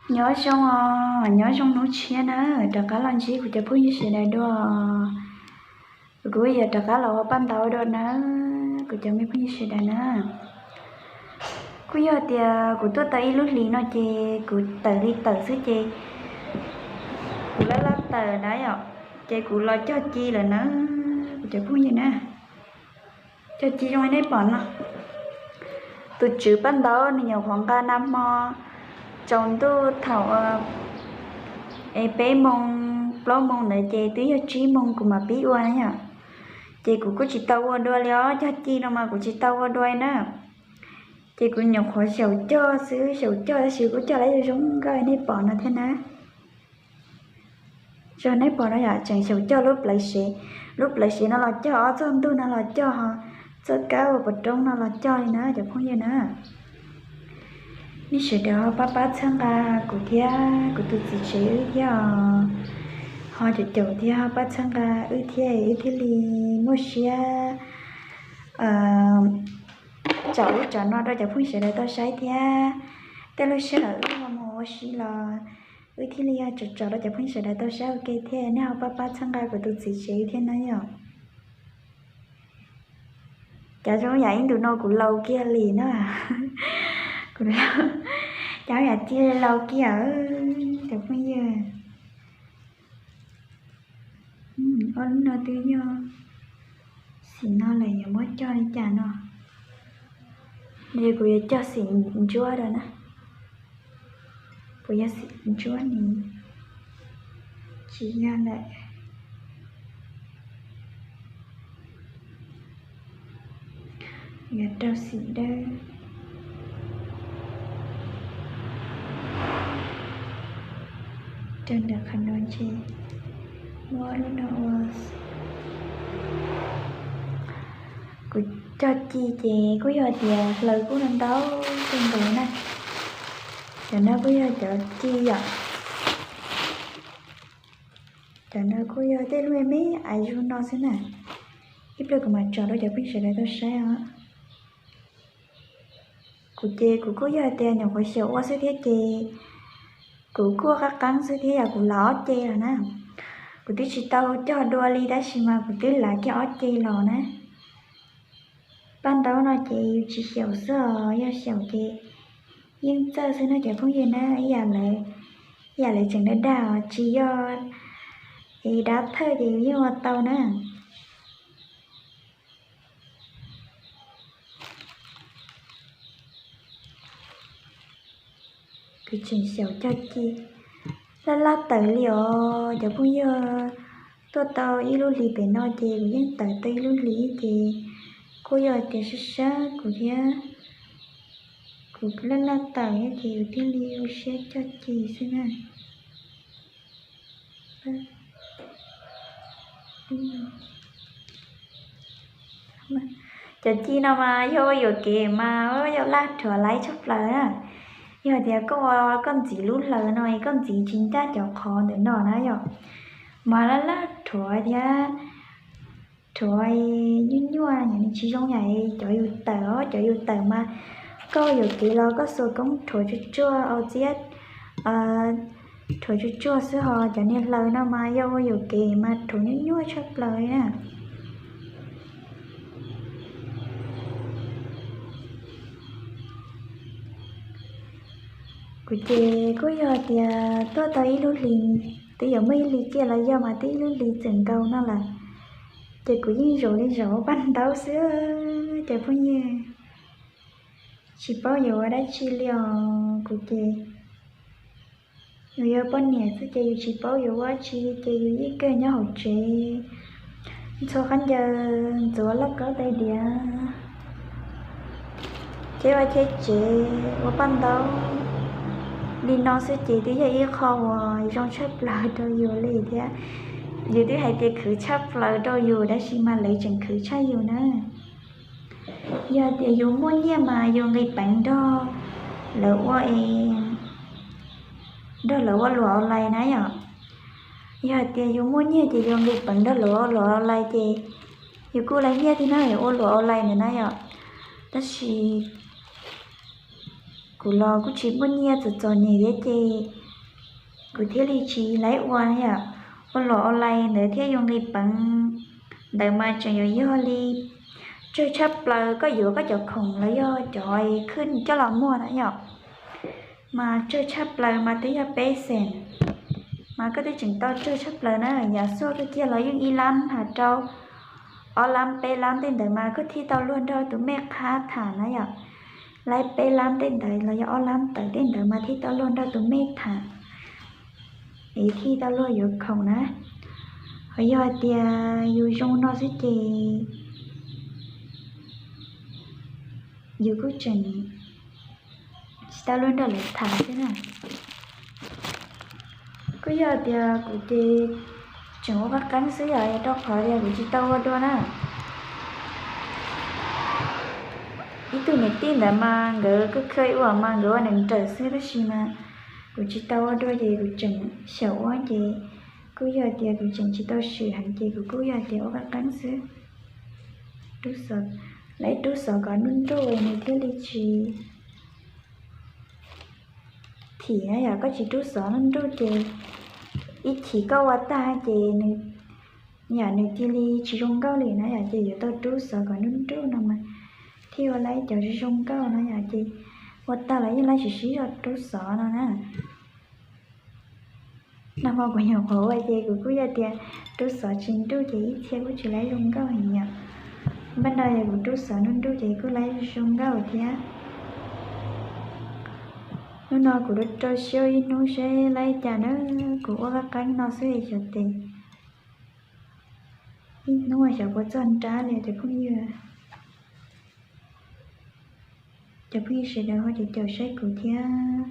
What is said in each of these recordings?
Nyob zoo os, nyob zoo hnub tshiab na, rov qab los ntsib kuv cov phooj ywg sawv daws dua. Kuv yuav rov qab los ua paj ntaub dua na, kuv cov me phooj ywg sawv daws na. Kuj yog tias kuv tuaj tau ib lub hlis no ces kuv tawm li tawm xwb ces kuv laj laj tawm na yom, ces kuv los cog ci lawm na, kuv cov phooj ywg na. Cog ci zoo li nej pom no. Tus tswv paj ntaub nws nyuam qhuav nqa nag hmo tsaus ntuj thaum peb moos plaub moos ntawd ces twb yog tsib moos kuv mam pib ua na yom. Ces kuv kuj tsis tau ua dua li os, cog ci no mas kuv tsis tau ua dua li na. Ces kuv nyuam qhuav xyaum cog xwb, xyaum cog tab sis kuj cog lawm zoo nkauj nej pom no thiab na. Zoo nej pom no yom, tseem xyaum cog lub plawv sev, lub plawv sev no los cog, ob txoj ntug no los cog, ho txoj kab ua pov roob no los cog li na cov phooj ywg na. Nej sawv daws ho pab pab txhawb nqa kuv thiab kuv tus txiv tsev wb thiab os. Ho caum caum thiab ho pab txhawb nqa wb thiab wb thiaj li muaj siab tsom ub tsom no rau cov phooj ywg sawv daws tau saib thiab. Tej lub sij hawm wb ho mus ua si los wb thiaj li yog tsom tsom rau cov phooj ywg sawv daws tau saib ua ke thiab. Nej ho pab pab txhawb nqa kuv tus txiv tsev thiab na yom. Cov zoo yam ib ntus no kuv laus kiag li na. Kuv, cov yam cia laus kiag cov phooj ywg. Ob lub no twb yog xim no lawm, yuav muab cog li cas no? Nws kuv yuav cog xim ntsuab rau na. Kuv yog xim ntsuab ni, tsis yog lawm. Yuav rau xim dawb rau ntawm qhov no ntshe muab lub no ua. Kuv cog ci ces kuj yog tias hlaws kuj ntau ntau kawg nkaus na. Cov no kuj yog cov ci yom. Cov no kuj yog tej lub me me aiv zoo no xwb na. Ib pliag kuv mam tsom rau cov phooj ywg sawv daws tau saib os. Kuv ces kuv kuj yog hais tias nyuam qhuav xyaum ua xwb thiab ces kuv kuj ua qab qeeb xwb thiab yom, kuv lav ob ce los na. Kuv twb tsis tau cog dua li tab sis mas kuv twb lav kiag ob ce los na. Paj ntaub no ces yus tsis xyaum xwb os, yog xyaum ces yeej txawj xwb no cov phooj ywg na. Ib yam lawv, ib yam lawv tseem dag dag os, tsis yog es dab thawj ces yus yeej ua tau na. Kuv tseem xyaum cog ci laj laj tawm li os cov phooj ywg. Tuaj tau ib lub hlis pem no ces kuv yeej tawm tau ib lub hlis ces kuj yog tias sab sab kuv thiab. Kuv laj laj tawm ces kuv thiaj li ua siab cog ci xwb na. Cov ci no mas yog ua yuam kev mas yog laj rhuav laiv tshaj plaws na. Yog tias koj ua koj ntxiv lub hlaws no es koj ntxiv tsis ncaj cov qhov ntawm no na yom, mas laj laj rhuav thiab rhuav nyuaj nyuaj, nws tsis zoo yam cov yus tawm os. Cov yus tawm mas koj yuam kev los koj xuas koob rhuav tsuag tsuag, au txiab rhuav tsuag tsuag xwb, ho cov niag hlaws no mas yog ua yuam kev mas rhuav nyuaj nyuaj tshaj plaws li na. Kuv ces kuj yog tias tuaj tau ib lub hlis, twb yuav muaj ib hlis kiag los yog mas twb ib lub hlis txawm nkaus no lawm, ces kuv yeej zaum li zaum ua paj ntaub xwb cov phooj ywg. Tsis paub yuav ua dab tsi li os. Kuv ces yus yog poj niam xwb ces yus tsis paub yuav ua dab tsi li ces yus yeej kawg nyob hauv tsev ntxhua qab ncaws, ntxuav lauj kaub tais diav, cheb vaj cheb tsev, ua paj ntaub li no xwb ces twb yog ib qho uas zoo tshaj plaws rau yus li thiab. Yus twb hais tias khwv tshaj plaws rau yus tab sis mas lawv tseem khwv tshaj yus na. Yog tias yus muaj nyiaj mas yus nqis peev nrog lawv ua, nrog lawv ua luam online na yom. Yog hais tias yus muaj nyiaj ces yus nqis peev nrog lawv ua luam online ces yus kuj laiv nyiaj thiab na, ua luam online ntawd na yom. Tab sis kuv los kuj tsis muaj nyiaj txom txom nyem thiab ces kuv thiaj li tsis laib ua na yom. Ua los online ntawd thiab yoo li peev ntawd mas tseem yuav yog li tsawg tshaj plaws koj yuav koj cov khoom los yog cov khwb coj los muag na yom. Mas tsawg tshaj plaws mas twb yog peb xees, mas koj twb tseem tau tsawg tshaj plaws na. Yam xuaj koj kiag los yeej ib lab has rau ob lab peb lab tej ntawd mas koj thiaj tau luag nrog tus mej qhab tham na yom. Laib peb lab tej ntawd los yog ob lab tawm tej ntawd mas thiaj tau luag nrog tus mej tham es thiaj tau luag yuav khoom na. Ho yog hais tias yus zoo no xwb ces yus kuj tseem tsis tau luag nrog lawv tham xwb na. Kuj yog tias kuv ces tseem ua qab qeeb xwb yom, rau qhov tias kuv tsis tau ua dua na. Ib tug niam tij ntawd mas nkawd kawg kawg ua mas nkawd ua nees nrawm xwb tab sis mas kuv tsis tau ua dua ces kuv tseem xyaum ua ces kuj yog tias kuv tseem tsis tau swm heev ces kuv kuj yog tias ua qab qeeb xwb. Rub xov, lawv rub xov kom nruj nruj nws thiaj li tsis thim na yom. Koj tsis rub xov nruj nruj ces ib chim koj ua tag ces nws, yam nws cia li tsis zoo nkauj li na yom, ces yuav tau rub xov kom nruj nruj no mas thiaj ua laib cov zoo zoo nkauj no yom, ces ua tag los yeej laib sib sib zog rub xov no na. Nag hmo kuv nyuam qhuav ua ces kuv kuj yog tias rub xov tsis nruj ces ib txhia kuj tsis laib zoo nkauj heev yom. Npaj no yog kuv rub xov nruj nruj ces kuj laib zoo nkauj thiab. Hnub no kuv rau siab ib hnub seb laib cas na, kuv ua qab qeeb no xwb xyov tes ib hnub xyov puas txog nrab li cov phooj ywg. Cov phooj ywg sawv daws ho caum caum saib kuv thiab,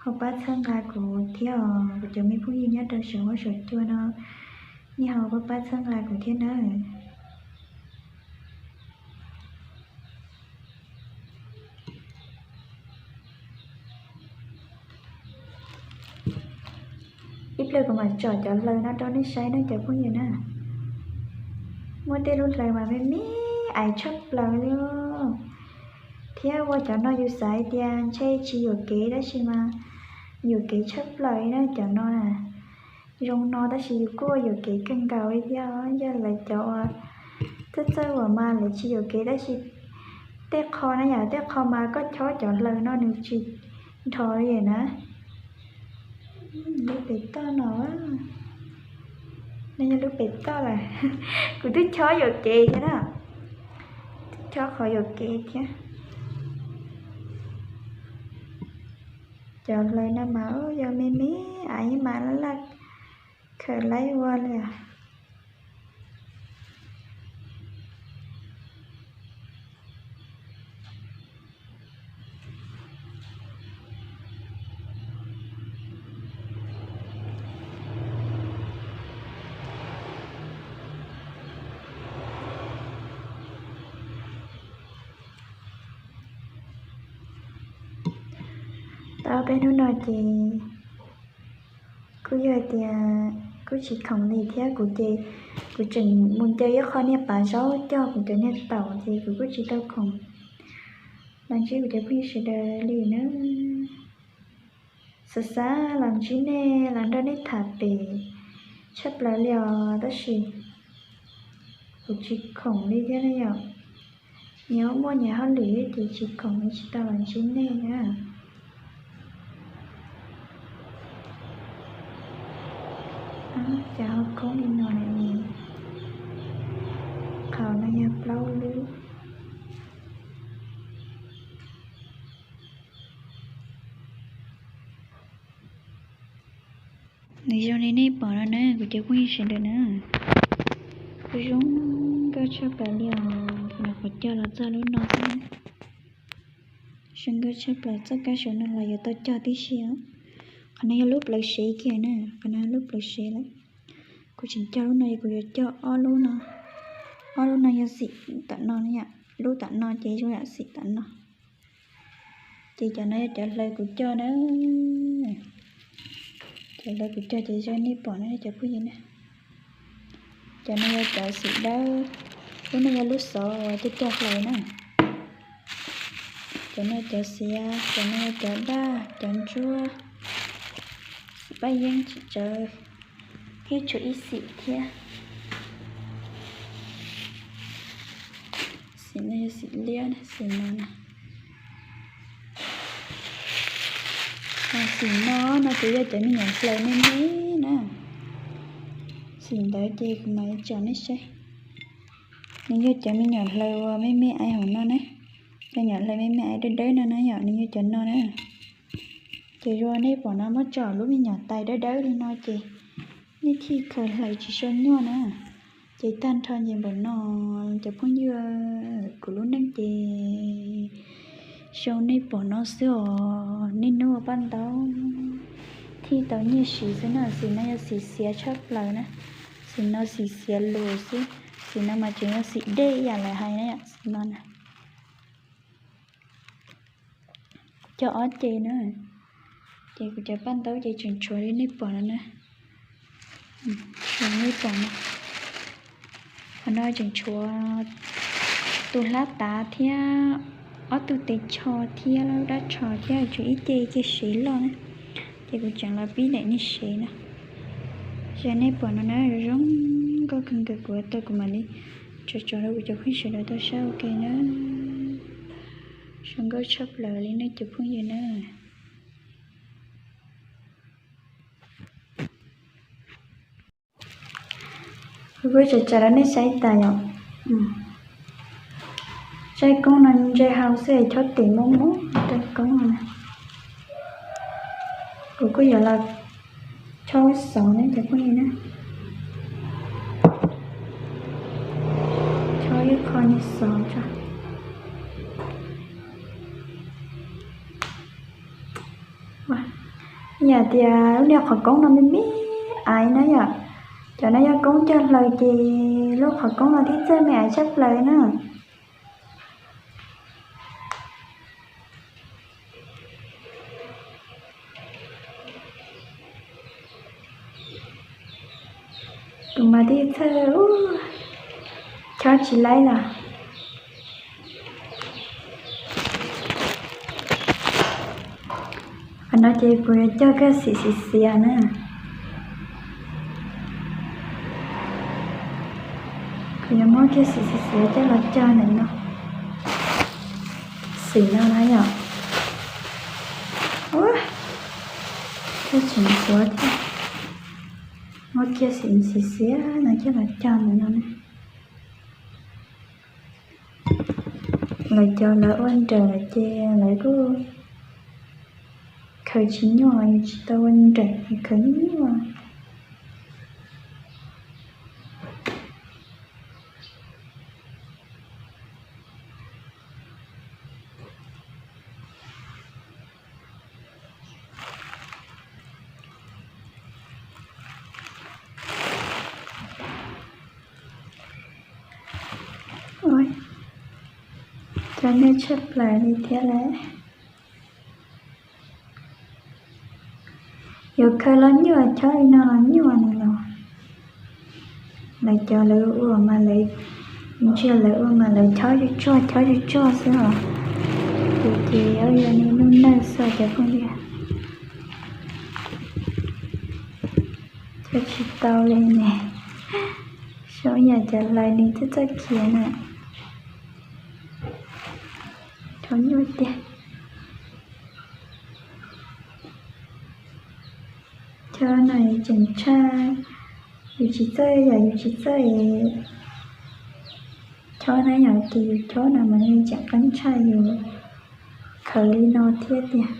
ho pab txhawb nqa kuv thiab os. Kuv cov me phooj ywg nyob rau saum huab saum cua no, nej ho pab pab txhawb nqa kuv thiab nawb. Ib pliag kuv mam tsom cov hlaws no rau nej saib na cov phooj ywg na. Muaj tej lub hlaws mas me me aiv tshaj plaws li. Thiab ua cov no yus xav hais tias ntshe tsis yuam kev tab sis mas yuam kev tshaj plaws li na cov no na. Zoo no tab sis yus kuj yuam kev kawg nkaus li thiab, yog lawv cov uas txawj txawj uas mas lawv tsis yuam kev tab sis tej qho na yom, tej qho mas koj chob cov hlaws no nws tsis nrho li na. Lub pem toj no, no yog lub pem toj lawm. Kuv twb chob yuam kev thiab na, chob qhov yuam kev thiab. Cov hlaws no mas yog me me aiv mas laj laj khaws laib ua li os. Tau peb hnub no ces kuj yog hais tias kuj tsis khoom li thiab, kuv ces kuv tseem mus ncaws ib qho niag pav zaub cog kuv cov niag taum ces kuv kuj tsis tau khoom los ntsib kuv cov phooj ywg sawv daws li na. Xav xav los ntsib nej los nrog nej tham pem tshaj plaws li os tab sis kuv tsis khoom li thiab na yom. Nyias muaj nyias hauj lwm ces tsis khoom li tsis tau los ntsib nej na. Cas ho khoob li no lawm ne? Qhaum no yog plaub lub. Nws zoo li nej pom no na kuv cov phooj ywg sawv daws na. Kuj zoo nkauj tshaj plaws li os, kuv nyuam qhuav cog los txog lub no xwb. Zoo nkauj tshaj plaws, txoj kab saum no los yuav tau cog tib si os. Qhov no yog lub plawv sev kiag na, qhov no yog lub plawv sev lawm. Kuv tseem cog lub no, kuv yuav cog ob lub no. Ob lub no yog xim tom no, lub tom no ces zoo yam xim tom no. Ces cov no yog cov hlaws kuv cog na. Cov hlaws kuv cog ces zoo nej pom na cov phooj ywg na. Cov no yog cov xim dawb, lub no yog lub xov uas cog cog hlaws na. Cov no cov xiav, cov no cov daj, cov ntsuab, xim paj yeeb tsis tsawv, thiab tshuav ib xim thiab. Xim no yog xim liab, xim no na. Xim no no ces yog cov me nyuam hlaws me me na. Xim ntawd ces kuv mam li tsom nej saib. Nws yog cov me nyuam hlaws uas me me aiv hauv no na. Cov nyuam hlaws me me aiv dawb dawb no na yom, nws yog cov no na. Ces yog nej pom no muab tsom lub me nyuam tais dawb dawb li no ces nej thiaj khaws hlaws tsis sau nyuaj na. Ces tag nrho ces npaum no cov phooj ywg, kuv lub neej ces zoo nej pom no xwb os. Niaj hnub ua paj ntaub thiaj tau nyiaj siv xwb na. Xim no yog xim xiav tshaj plaws na. Xim no xim xiav lus xwb. Xim no mas tseem yog xim dej ib yam lawv hais na yom, xim no na. Cog ob ce na. Ces kuv cov paj ntaub ces tseem tshuav li nej pom no na. Tshuav li nej pom no. Qhov no tseem tshuav tus hlab tav thiab ob tug tes tsho thiab lub dab tsho thiab, tshuav ib ce, ib ce sev loj na. Ces kuv tseem los pib daim nej sev na. Ces nej pom no na, zoo nkauj kawg nkaus, kuv tau kuv mam li tso tso rau kuv cov phooj ywg sawv daws tau saib ua ke na. Zoo nkauj tshaj plaws li nej cov phooj ywg na. Kuv kuj tso tso rau nej saib tas yom. Tsaij koob no ntse hau xwb, chob tes muaj muaj tsaij koob no. Kuv kuj yuav los chob xov ne cov phooj ywg na. Chob ib qho ni xov tso. Yam tias lub niag qhov koob no me me aiv na yom. Cov no yog koob coj hlaws ces lub qhov koob no thiaj txawj me aiv tshaj plaws na. Tus mas tib txhawj, chob tsis laib los. Qhov no ces kuv yuav cog kiag xim xiav xiav na. Kuv yuav muab kiag xim xiav xiav coj los cog ntawm no. Xim no na yom. Ua, cog tsis ntxuav thiab. Muab kiag xim xiav xiav no coj los cog ntawm no na. Lawv cov lawv ua nrawm ces lawv kuj khaws tsis nyuaj, yus tsis tau ua nrawm es khaws nyuaj. Ua, cov nyuaj tshaj plaws li thiab lawm. Yuav khaws los nyuaj, chob li no los nyuaj no los. Lawv cov lawv ua mas lawv, ntsia lawv ua mas lawv chob tsuj tsuag chob tsuj tsuag xwb os. Kuv ces yog niaj hnub nawj xwb cov phooj ywg. Chob tsis tau li ne. Zoo yam cov hlais nws txawj txawj khiav na. Chob nyuaj tiag. Chob no tseem tshaj, yus tsis txawj yom, yus tsis txawj chob na yom, ces yus chob no mas tseem qab tshaj yus khaws li no thiab tiag.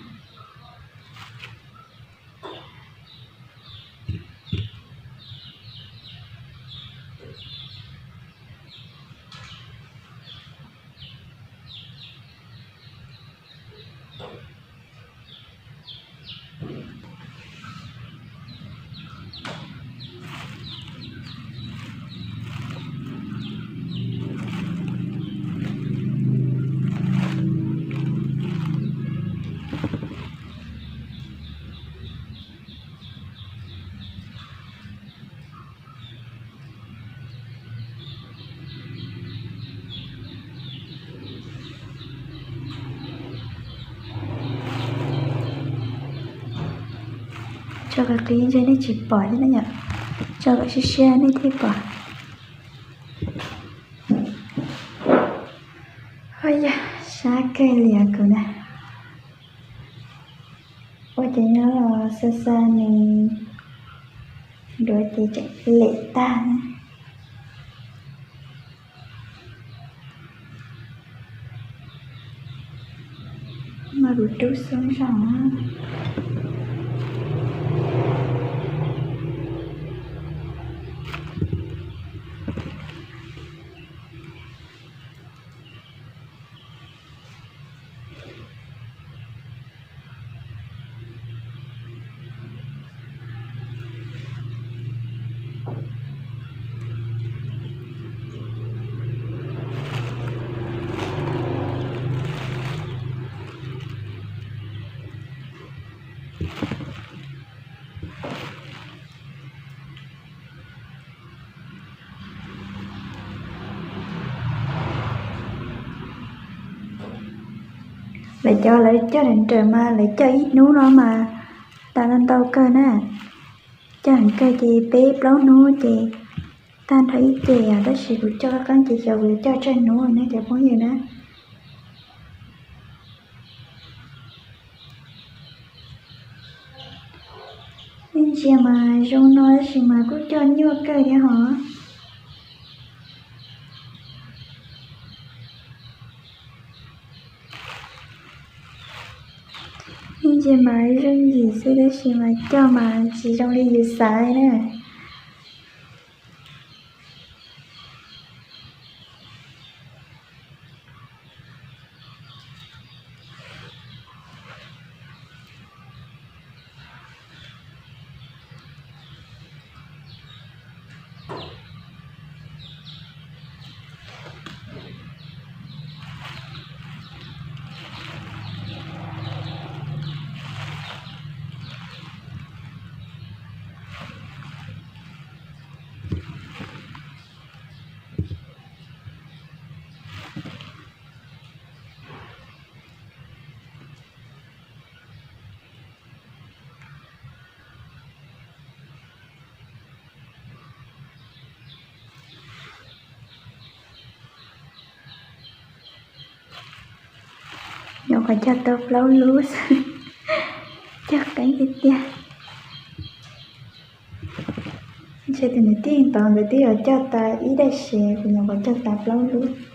Tso qis qis ntshe nej tsis pom thiab na yom. Tso kom siab siab nej thiaj pom. Ho yog sab kawg li os kuv na. Ua ces nyob los xa xa nws duav ces tseem lem tag na. Mas kuv rub xub zoo. Lawv cov lawv coj nrawm nrawm mas lawv coj ib hnub no mas tas ntau ntau kawg na. Coj heev kawg ces peb plaub hnub ces tag nrho ib ce os, tab sis kuv coj qab qeeb ces xyov kuv yuav coj tsawg hnub ne cov phooj ywg na. Ib ntsia mas zoo no tab sis mas kuj coj nyuaj kawg thiab hos. Ib ntsia mas zoo yim xwb tab sis mas coj mas tsis zoo li yus xav na. Nyuam qhuav cog tau plaub lub xwb, cog qeeb tiag tiag. Ntshe tus niam tij tod nkawd twb yuav cog tas ib daim sev, kuv nyuam qhuav cog tas plaub lub.